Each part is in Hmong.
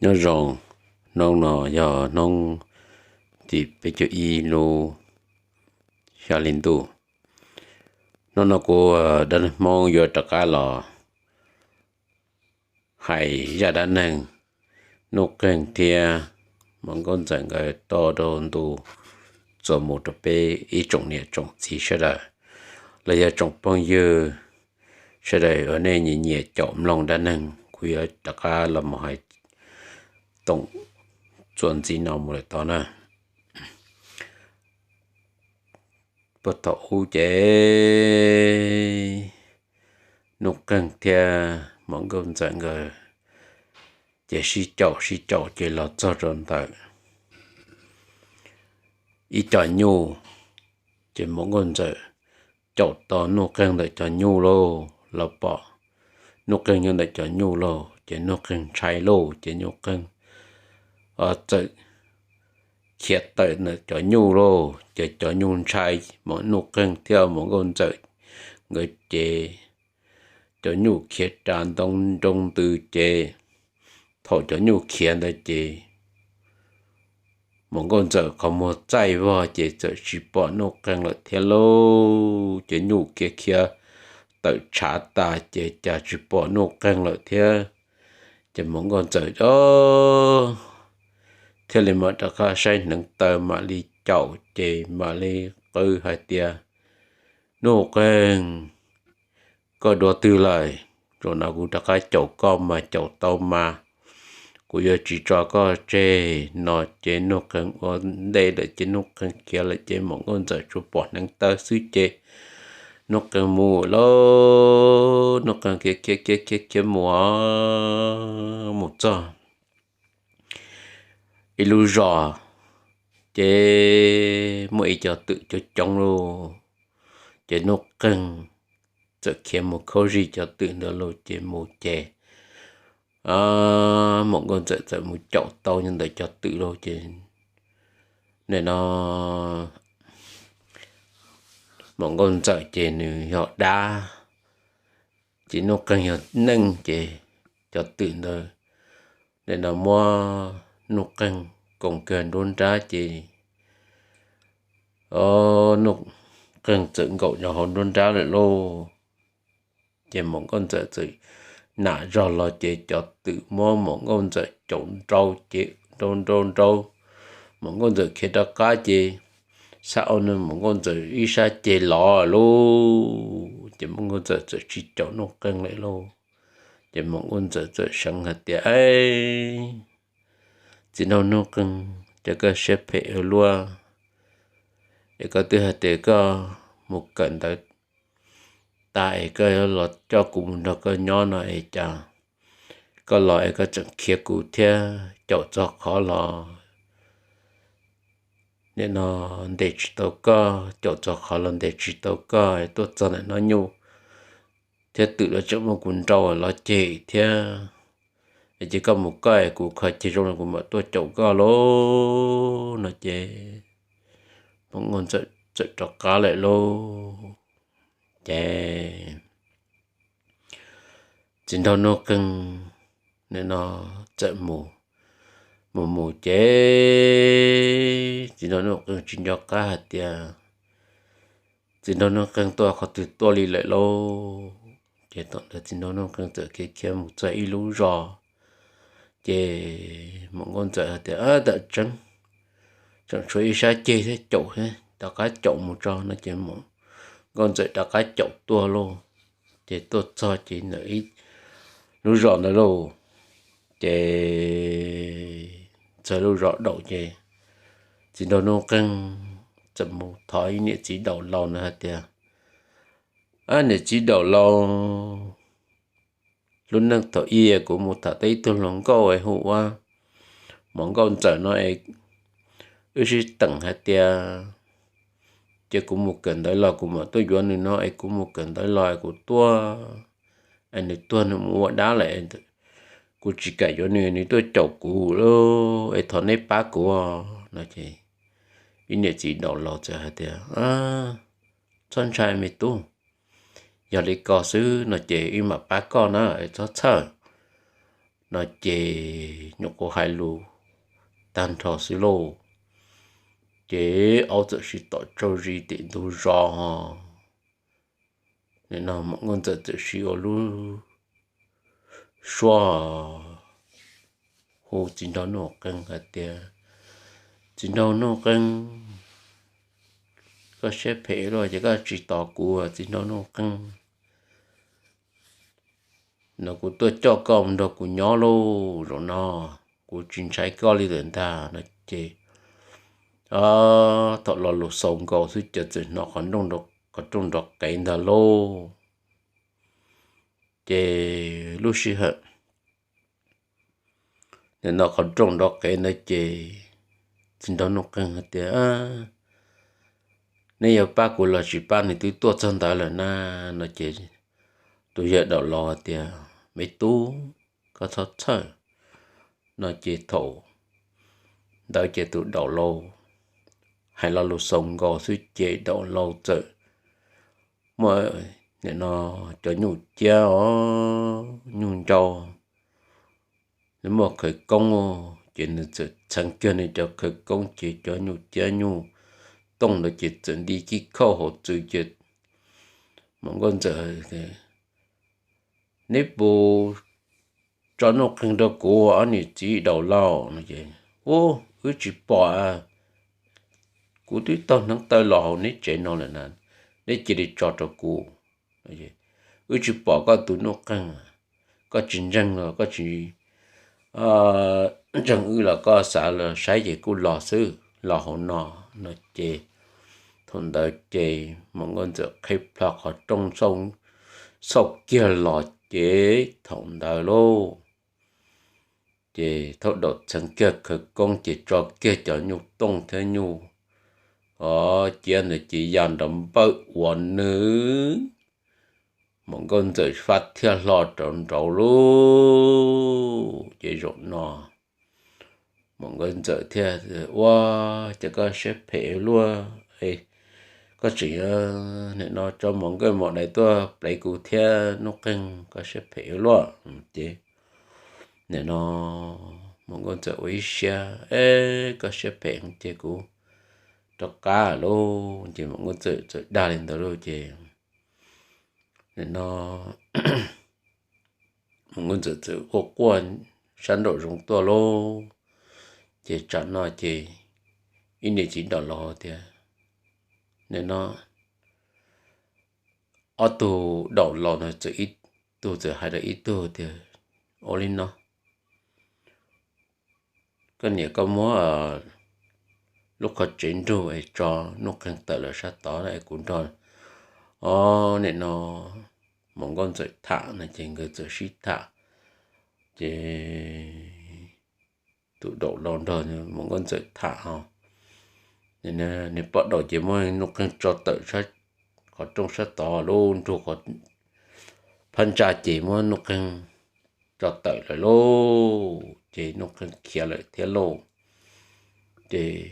Nyob zoo, hnub no yog hnub tim peb caug ib lub xya hli ntuj. Hnub no kuv, dab neeg Hmoob yuav rov qab los hais zaj dab neeg Nuj Qeeg thiab Muam Nkauj Ntxawm nkawd toj rau ntu txuas mus rau peb ib tsoom niam tsoom txiv sawv daws, los yog tsoom phooj ywg sawv daws uas nej nyiam nyiam caum mloog dab neeg. Kuv yuav rov qab los mus hais toom txuas ntxiv no mus lawm tod na. Puag thaum ub ces Nuj Qeeg thiab Muam Nkauj Ntxawm nkawd ces sib caum sib caum ces los txog rau ntawm ib co nyuj. Ces Muam Nkauj Ntxawm caum tau Nuj Qeeg ntawm cov nyuj lauj, los pom Nuj Qeeg nyob ntawm cov nyuj lauj, ces Nuj Qeeg ntshai lauj, ces Nuj Qeeg txawm khiav tawm ntawm cov nyuj lauj, ces cov nyuj ntshai Muam Nuj Qeeg thiab Muam Nkauj Ntxawm nkawd ces cov nyuj khiav ras ntoo nroo ntws ces thaum cov nyuj khiav ntawd ces Muam Nkauj Ntxawm qhov muag txaij vog ces txawm tsis pom Nuj Qeeg lawm thiab lauj. Ces nyuj khiav khiav tawm tshav tas ces cas tsis pom Nuj Qeeg lawm thiab. Ces Muam Nkauj Ntxawm thiaj li mam rov qab saib hneev taw mam li caum ces mam li qw hais tias, Nuj Qeeg, koj dua twg lawm? Zaum no kuv rov qab caum koj mas caum tau mas kuv yuav tsis tso koj tseg. No ces Nuj Qeeg ua ntej lawm ces Nuj Qeeg khiav lawm ces Muam Nkauj Ntxawm tsuas pom hneev taw xwb ces Nuj Qeeg mus lauj. Nuj Qeeg khiav khiav khiav khiav khiav mus, mus txog ib lub zos, ces muaj ib co twm coob coob lauj. Ces Nuj Qeeg txawm khiav mus khaub zig cov twm ntawd lauj, ces mus ces Muam Nkauj Ntxawm txawm mus caum tau nyob ntawm cov twm lauj. Ces nim no Muam Nkauj Ntxawm ces nws yog dab, ces Nuj Qeeg yog neej, ces cov twm ntawd nim no muab Nuj Qeeg koom kiag nruab nrab ces Nuj Qeeg txawm nkaum rau hauv nruab nrab lawm lauj. Ces Muam Nkauj Ntxawm txawm nam zog los ces cov twm muab Muam Nkauj Ntxawm caum nrau ces nrau nrau nrau, Muam Nkauj Ntxawm khiav rov qab ces xab au nws Muam Nkauj Ntxawm ib sab ceg los lauj. Ces Muam Nkauj Ntxawm txawm tsis caum Nuj Qeeg lawm lauj. Ces Muam Nkauj Ntxawm txawm seev hais tias, Txiv nraug Nuj Qeeg, cas koj siab phem ua luaj, es koj twb hais tias koj mus kawm ntawv tas es koj yuav los coj kuv mus nrog koj nyob no es cas koj los es koj tseem khiav kuv thiab caum txog qhov los nim no ntes tsis tau koj, caum txog qhov los ntes tsis tau koj, tuaj txog ntawm no nyuj thiab twm los tseem muab kuv nrau los cem thiab. Es ces koj mus koj es kuv kho ceg zoo los kuv mam tuaj caum koj lauj. No ces Muam Nkauj Ntxawm txawm rov qab lawm lauj. Ces txiv nraug Nuj Qeeg nim no txawm mus, mus mus ces txiv nraug Nuj Qeeg tsis nco qab hais tias txiv nraug Nuj Qeeg tuaj qhov twg tuaj li lawm lauj. Ces thaum ntawd txiv nraug Nuj Qeeg txawm khiav khiav mus txog ib lub zos, ces Muam Nkauj Ntxawm hais tias, Tam tseeb, tseem tshuav ib sab ceg thiab, caum thiab, rov qab caum mus tso. No ces Muam Nkauj Ntxawm rov qab caum tuaj lauj. Ces tuaj txog ces ntawm ib lub zos ntawd lauj, ces txog lub zos daus ces txiv nraug Nuj Qeeg txawm mus thov ib niam txiv daus laus ntawd hais tias, Ab niam txiv daus laus, lub neej thaum ub kuv mus tham tau ib tug hluas nkauj hu ua Muam Nkauj Ntxawm no es wb sib teem hais tias, ces kuv mus kawm ntawv los kuv mam tuaj yuav nws no es kuv mus kawm ntawv los es kuv tuaj, es nws tuag nws mus ua dab lawm, kuv tsis kam yuav nws, nws tuaj caum kuv lauj, es thov neb pab kuv. No ces ib niam txiv daus laus txawm hais tias, Txhob ntshai me tub, yog li ko xwb no ces wb mam pab koj na, txhob txhawj. no ces nyuam qhuav hais lus tag nrho xwb lauj, ces aub txawm sib tom tsaug zis tim ntug zos. Nim no Muam Nkauj Ntxawm txawm sib ua lub suab hu txiv nraug Nuj Qeej hais tias, Txiv nraug Nuj Qeej, koj siab phem luaj ces koj tsis tos kuv, txiv nraug Nuj Qeej. No kuv tuaj coj koj mus nrog kuv nyob lauj, zaum no kuv tsis ntshai koj li lawm ntag. No ces thaum lo lus xaus nkaus xwb ces txawm hnov qhov rooj nrov qev ntag lauj. Ces lub sij hawm nim no qhov rooj nrov qev ntawd ces txiv nraug Nuj Qeej hais tias, Neb yuav pab kuv los tsis pab nws twb tuaj txog ntawd lawm na. No ces tus yawg daum laus hais tias, Me tub, koj txhob txhawj. No ces thaum ntawd ces tus daum laus hais lo lus xaus nkaus xwb ces daum laus txawm muaj nim no cov nyuj ciab os, nyuj ncau, nws muaj khawv koob, ces nws txawm txheev kiag nws cov khawv koob ces cov nyuj ciab nyuj tooj ntawd ces txawm nti kib khauj hauv txwv ces Muam Nkauj Ntxawm, Neb puas tso Nuj Qeej rau kuv, ob niam txiv daum laus? No ces, Ub, wb tsis pom, kuv twb taug hneev taw los hauv neb tsev no lawm na, neb cia li tso rau kuv. Wb tsis pom koj tus Nuj Qeej, koj tsis ntseeg los koj tsis ntseeg wb los koj xav los saib ces kuj los xwb, los hauv no. No ces thaum ntawd ces Muam Nkauj Ntxawm qhib plho qhov rooj xauj kiag los ces thaum ntawd lauj, ces thaum daum txheev kiag khawv koob ces tso kiag cov nyuj tooj thiab nyuj ciab ntawd ces ya nrov npawj ua nws, Muam Nkauj Ntxawm faj thiaj hlo rau nraud lauj. Ces zaum no Muam Nkauj Ntxawm thiaj ua, Ces koj siab phem luaj, koj tseem nim no tso Muam Nkauj Maum Dais tuaj plev kuv thiab Nuj Qeej, koj siab phem luaj. Ces nim no Muam Nkauj Ntxawm ua ib siab, E, koj siab phem ces kuv rov qab lauj. Ces Muam Nkauj Ntxawm txawm dag li ntawd lauj ces nim no Muam Nkauj Ntxawm txawm ua quaj sab nraum zoov tuaj lauj. Ces tsam no ces ib niam txiv daum laus tias, nim no ob tug daum laus no txawm ib tug txawm hais rau ib tug tias, Ua li no, koj niam koj muab lub qhov tsev nrug es tso Nuj Qeej tawm lawm sab tod es kuv nrog, o, nim no Muam Nkauj Ntxawm tham no ces nkawd txawm sib tham. Ces tus daum laus nrog Muam Nkauj Ntxawm tham ho, nws pom daum ces muab Nuj Qeej tso tawm qhov rooj sab tod lauj, nrug phab ntsa ces muab Nuj Qeej tso tawm lawm lauj. Ces Nuj Qeej khiav lawm thiab lauj. Ces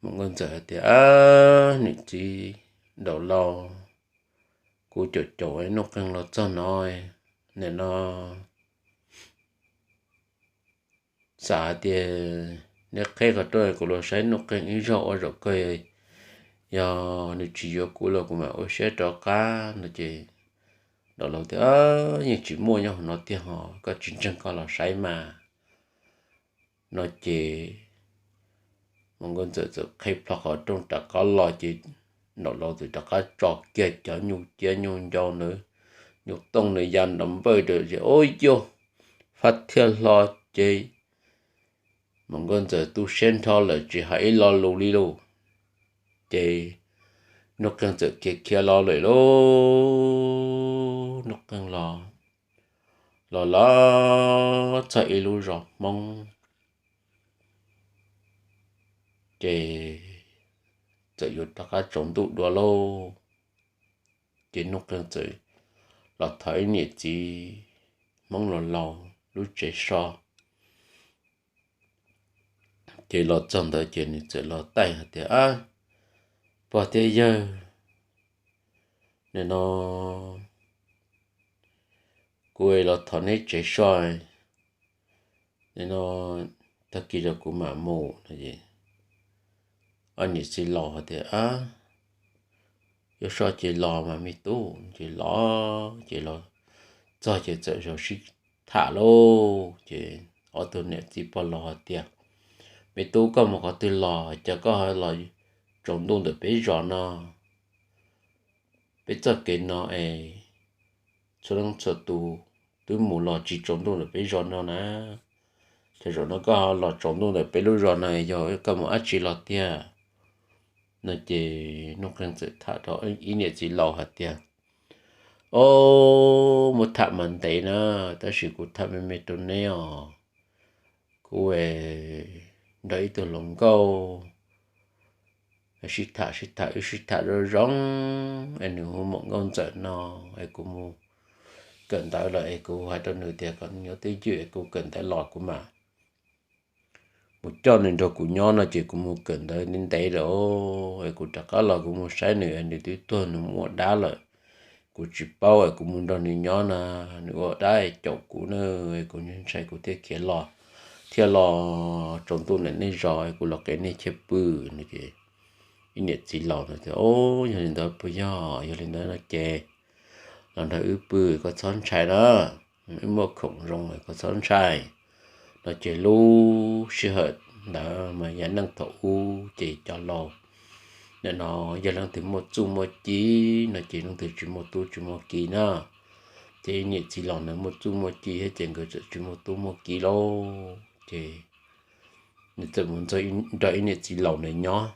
Muam Nkauj Ntxawm hais tias, Ab, niam txiv daum laus, kuv caum caum Nuj Qeej los txog no, nim no xav hais tias neb qheb qhov rooj kuv los saib Nuj Qeej ib zaug ua zaum kawg, yog nws tsis yuav kuv los kuv mam ua siab rov qab no. Ces daum laus tias, Yeej tsis muaj nyob hauv no tiag ho, koj tsis ntseeg koj los saib mas. No ces Muam Nkauj Ntxawm txawm qhib plho qhov rooj rov qab los ces daum laus txawm rov qab tso kiag cov nyuj ciab nyuj ncau ntawd, nyuj tooj ntawd ya nrov npawj rau ces, ub yog, faj thiaj hlo ces Muam Nkauj Ntxawm tu siab nrho lawm tsis hais ib lo lus li lauj. Ces Nuj Qeej txawm khiav khiav los lawm lauj. Nuj Qeej los, los los txog ib lub zos Hmoob, ces txawm yuav rov qab tsaus ntuj dua lauj. Ces Nuj Qeej txawm los thov ib niam txiv Hmoob laus laus lub tsev so. Ces los txog ntawd ces nws txawm los taij hais tias, Ab, pog thiab yawg, nim no kuv los thov neb tsev soj, no tag kis rau kuv mam mus no. Ob niam txiv laus hais tias, yuav soj ces los mas me tub. Ces los, ces los txog ces txawm zaum sib tham lauj. Ces ob tug niam txiv pog laus hais tias, me tub, koj mus qhov twg los, cas koj ho los tsaus ntuj ntawm peb zos no? Peb txoj kev no es txhua leej txhua tus twb mus los tsis tsaus ntuj ntawm peb zos no na. Ces zaum no koj ho los tsaus ntuj ntawm peb lub zos no, yog koj mus dab tsi los tiag? No ces Nuj Qeeg txawm tham rau ib niam txiv laus hais tias, o, muab tham mas ntev na, tab sis kuv tham me me rau neb os. Kuv nrog ib tug hluas nkauj sib tham sib tham, wb sib tham zoo zoo, es nws hu Muam Nkauj Ntxawm no, es kuv mus kawm ntawv lawm es kuv hais rau nws tias kom nws nyob twj ywm es kuv kawm ntawv los kuv mam mus coj nws nrog kuv nyob no. Ces kuv mus kawm ntawv ntev ntev lawm, es kuv rov qab los kuv mus saib nws, nws twb tuag nws mus ua dab lawm. Kuv tsis paub es kuv mus nrog nws nyob na, nws ua dab caum kuv na, kuv ntshai kuv thiaj khiav los, thiaj los tsaus ntuj ntawm nej zos, kuv los qev nej chaw pw no. Ces ib niam txiv laus no tias, o, yog li ntawd puas yog? Yog li ntawd no ces los nrog wb pw, koj txhob ntshai na, wb muaj khoom zoo, koj txhob ntshai no. Ces lub sij hawm ntawd mas yog neej thaum ub ces cov laus nim no yog leej twg muaj txuj muaj ci no ces leej twg tsis muaj tub tsis muaj ki na. Ces ib niam txiv laus ntawd muaj txuj muaj ci thiab ces nkawd txawm tsis muaj tub muaj ki lauj. Ces nws txawm mus nrog ib niam txiv laus ntawd nyob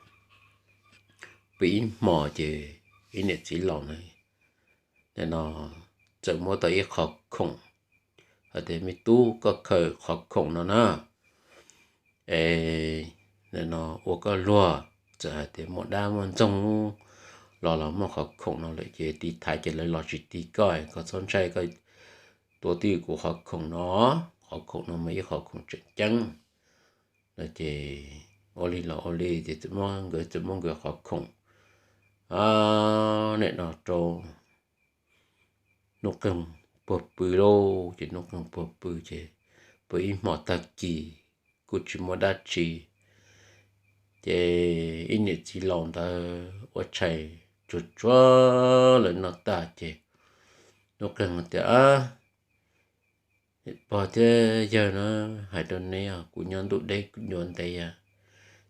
pw ib hmos. Ces ib niam txiv laus ntawd no txawm muab tau ib qhov khoom, hais tias, me tub, koj khaws qhov khoom no na, es no ua koj luag. Txawm hais tias muaj dab muaj ntxoog los los muaj qhov khoom no lawm ces tiv thaiv ces lawv los tsis tiv koj, koj txhob ntshai, koj tuav twj ywm kuv qhov khoom no. Qhov khoom no mas ib qhov khoom tseem ceeb no. Ces ua li los ua li ces nkawd txawm muab nkawd qhov khoom nim no rau Nuj Qeeg puag pw lauj. Ces Nuj Qeeg puag pw ces pw ib hmos tag kis kuj tsis muaj dab tsi. Ces ib niam txiv laus ntawd ua tshais tsuag tsuag lawv noj tag ces Nuj Qeeg tias, pog thiab yawg na, hais rau neb os, kuv nyob ntuj deb nyuav ntev,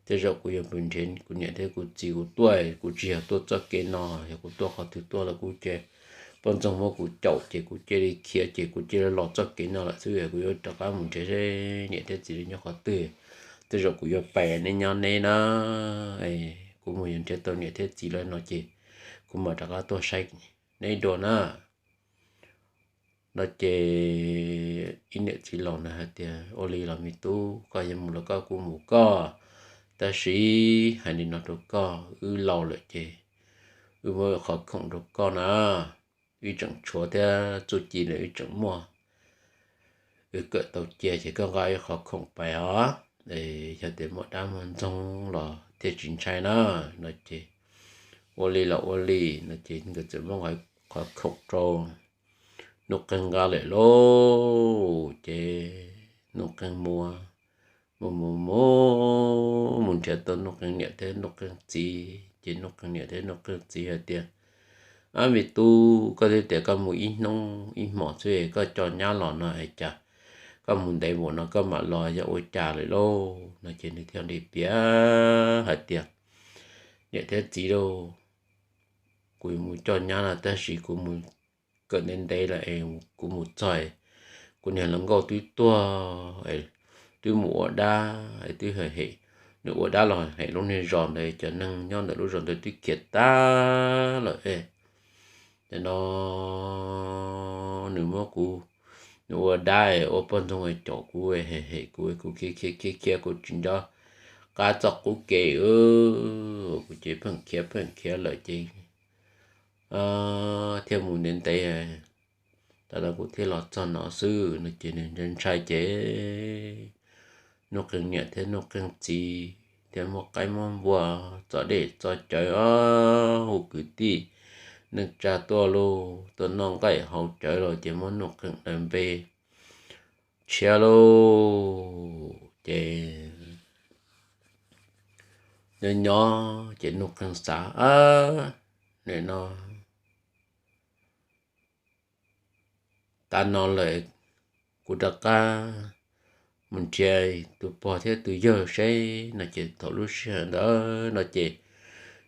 tej zaum kuv yuav mus nrhiav kuv niam thiab kuv txiv kuv tuaj, kuv tsis yog tuaj txoj kev no, yog kuv tuaj qhov twg tuaj los kuv ces poj ntxoog muab kuv caum ces kuv cia li khiav ces kuv cia li los txoj kev no lawm xwb, kuv yuav rov qab mus nrhiav niam thiab txiv nyob qhov twg. Tej zaum kuv yuav pais neb nyob neb na, kuv mus yuav nrhiav tau niam thiab txiv lawm no ces kuv mam rov qab tuaj saib neb dua na. No ces ib niam txiv laus ntawd hais tias, ua li los me tub, koj yuav mus los koj kuj mus koj, tab sis hais li no rau koj, wb laus lawm ces wb muab qhov khoom rau koj na, wb tseem tshuav thiab txuj ci lawm wb tseem muaj, wb kawm tau cia ces koj nqa wb qhov khoom pais os, yog tias muaj dab muaj ntxoog los thiaj tsis ntshai na. No ces ua li los ua li, no ces nkawd txawm muab qhov khoom rau Nuj Qeeg nqa lawm lauj. Ces Nuj Qeeg mus, mus mus mus, mus nrhiav tau Nuj Qeeg niam thiab Nuj Qeeg txiv. Ces Nuj Qeeg niam thiab Nuj Qeeg txiv hais tias, ab me tub, koj twb tias koj mus ib hnub ib hmos xwb, koj coj nyab los no es cas koj mus ntev npaum no koj mam los, yog ua cas lawm lauj? No ces nws thiaj li piav hais tias, niam thiab txiv lauj, kuv mus coj nyab no tab sis kuv mus kawm ntev ntev lawm es kuv mus txog, kuv niag hluas nkauj twb tuag, twb mus ua dab, twb hem, nws ua dab los hem lub niag zos ntawd, cov neeg nyob ntawm lub zos ntawd twb khiav tag lawm. Nim no nws muab kuv, nws ua dab ua poj ntxoog caum kuv, hem hem kuv, kuv khiav khiav khiav khiav kuv tsis nco qab txoj qub kev, kuv ces pheej khiav pheej khiav lawm ces thiaj mus ntev ntev, tas los kuv thiaj los txog no xwb. No ces nws ntshai ntshai ces Nuj Qeeg niam thiab Nuj Qeeg txiv thiaj muab qaib muab npua, txo dej txo cawv, hu kwv tij neej tsa tuaj lauj, tuaj noj nqaij haus cawv los ces muab Nuj Qeeg daws npe tshiab lauj. Ces nyob nyob ces Nuj Qeeg xav, nim no tav no lawm, kuv rov qab mus nrhiav tus pog thiab tus yawg seb no ces thaum lub sij hawm ntawd no ces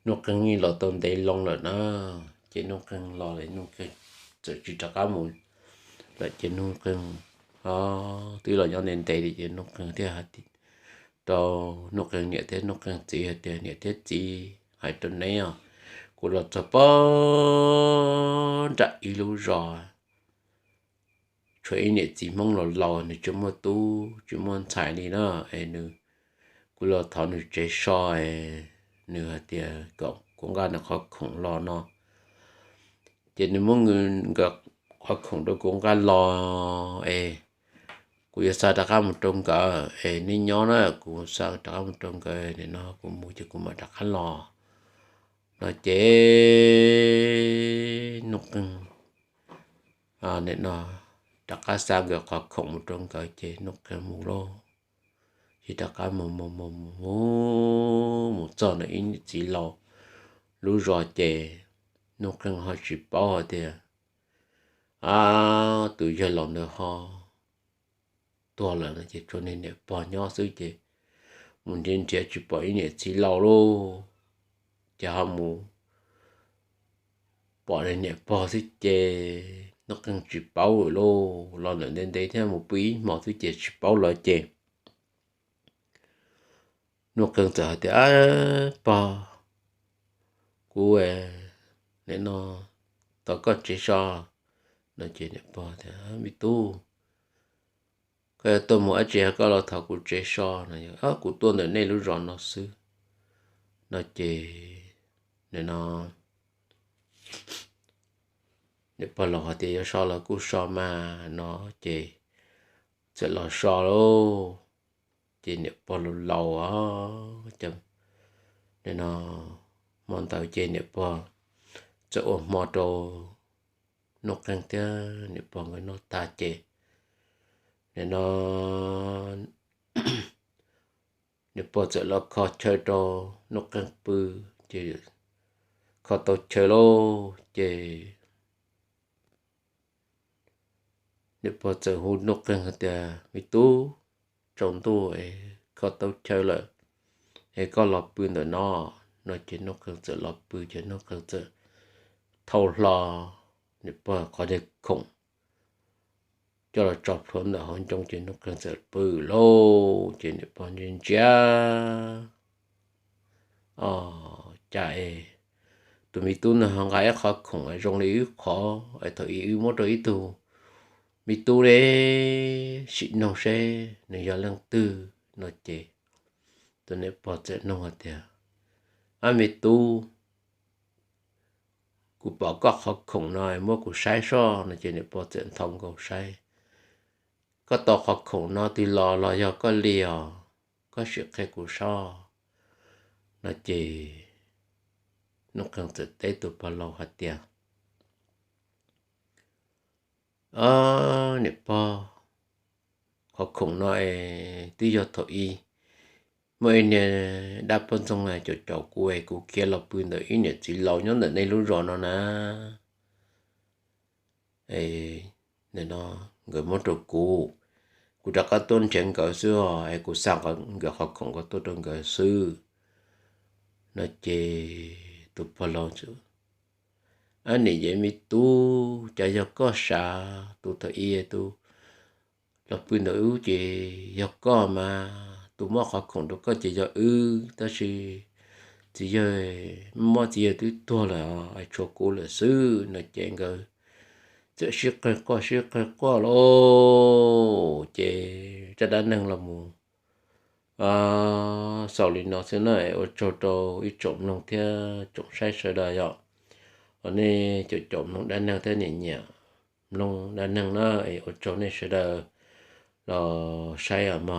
Nuj Qeeg yeej los tau ntev loo lawm na. Ces Nuj Qeeg los lawm, Nuj Qeeg txawm tsis rov qab mus lawm ces Nuj Qeeg twb los nyob ntev ntev li ces Nuj Qeeg thiaj hais rau Nuj Qeeg niam thiab Nuj Qeeg txiv hais tias, niam thiab txiv, hais rau neb os, kuv los txog pob nram ib lub zos, tshuav ib niam txiv Hmoob laus laus, nws tsis muaj tub tsis muaj ntxhais li na, es nws, kuv los thov nws tsev so, nws hais tias kom kuv nqa nws qhov khoom los no. Ces nws muab nkawd qhov khoom rau kuv nqa los es kuv yuav xa rov qab mus rau nkawd es nej nyob na, kuv xa rov qab mus rau nkawd, nim no kuv mus ces kuv mam rov qab los no ces Nuj Qeeg nim no rov qab xa nkawd qhov khoom mus rau nkawd ces Nuj Qeeg mus lauj. Ces rov qab mus mus mus mus mus txog ntawm ib niam txiv laus lub zos ces Nuj Qeeg ho tsis paub hais tias, a, tus yawg laus ntawd ho tuag lawm no ces tshuav niag niam pog nyob xwb ces mus nrhiav nrhiav tsis pom ib niam txiv laus lauj. Ces ho mus pom niag niam pog xwb ces Nuj Qeeg tsis paub lauj, los ntawm ntev ntev thiab mus pw ib hmo xwb ces tsis paub lawm ces Nuj Qeeg txawm hais tias, a, pog, kuv nim no thov koj tsev so no ces niam pog tias, me tub, koj yuav tuaj mus dab tsi koj los thov kuv tsev so no, kuv tuaj ntawm nej lub zos no xwb no ces nim no niam pog laus hais tias yuav so los kuj so mas no ces txawm los so lauj. Ces niam pog laus laus os, ces nim no hmo ntawd ces niam pog txawm ua hmo rau Nuj Qeeg thiab niam pog nkawd noj tag ces nim no niam pog txawm los kho chaw rau Nuj Qeeg pw, ces kho tau chaw lauj ces niam pog txawm hu Nuj Qeeg hais tias, me tub, tsaus ntuj es kho tau chaw lawm es koj los pw ntawm no no ces Nuj Qeeg txawm los pw ces Nuj Qeeg txawm thau hlo niam pog qhov niag khoom coj los tso plhuav ntawm hauv ncoo ces Nuj Qeeg txawm pw lauj. Ces niam pog ntsia ntsia, o, cas es tus me tub no ho nqa ib qhov khoom zoo li wb qhov es thaum ub wb muab rau ib tug me tub li sim noog seb nws yog leej twg no ces tus niam pog txawm noog hais tias, ab me tub, kuv pom koj qhov khoom no muab kuv saib soj no ces niam pog txawm nthau nkaus saib, koj tau qhov khoom no twg los los yog koj li os, koj sim qhia kuv soj no ces Nuj Qeeg txawm teb tus pog laus hais tias, o, niam pog, qhov khoom no es twb yog thaum ub muaj ib niag dab poj ntxoog caum caum kuv es kuv khiav los pw ntawm ib niam txiv laus nyob ntawm nej lub zos no na. Nim no nkawd muab rau kuv, kuv rov qab tuaj nrhiav nkawd xwb os, es kuv xa nkawd qhov khoom ko tuaj rau nkawd xwb no ces tus pog laus, ab niam yawm me tub, cas yog koj sav, tus thaum ub tus los pw ntawm wb ces yog koj mas, tus muab qhov khoom rau koj ces yog wb, tab sis txiv yawg, muab txiv yawg twb tuag lawm es tshuav kuv lawm xwb no ces nkawd txawm sib qawg quaj sib qawg quaj lauj. Ces zaj dab neeg los mus xaus li no xwb na, ua tsaug rau ib tsoom mloog thiab tsoom saib sawv daws yom. Os, nej cov caum mloog dab neeg thiab nyiam nyiam mloog dab neeg na, es ua tsaug nej sawv daws los saib os mog.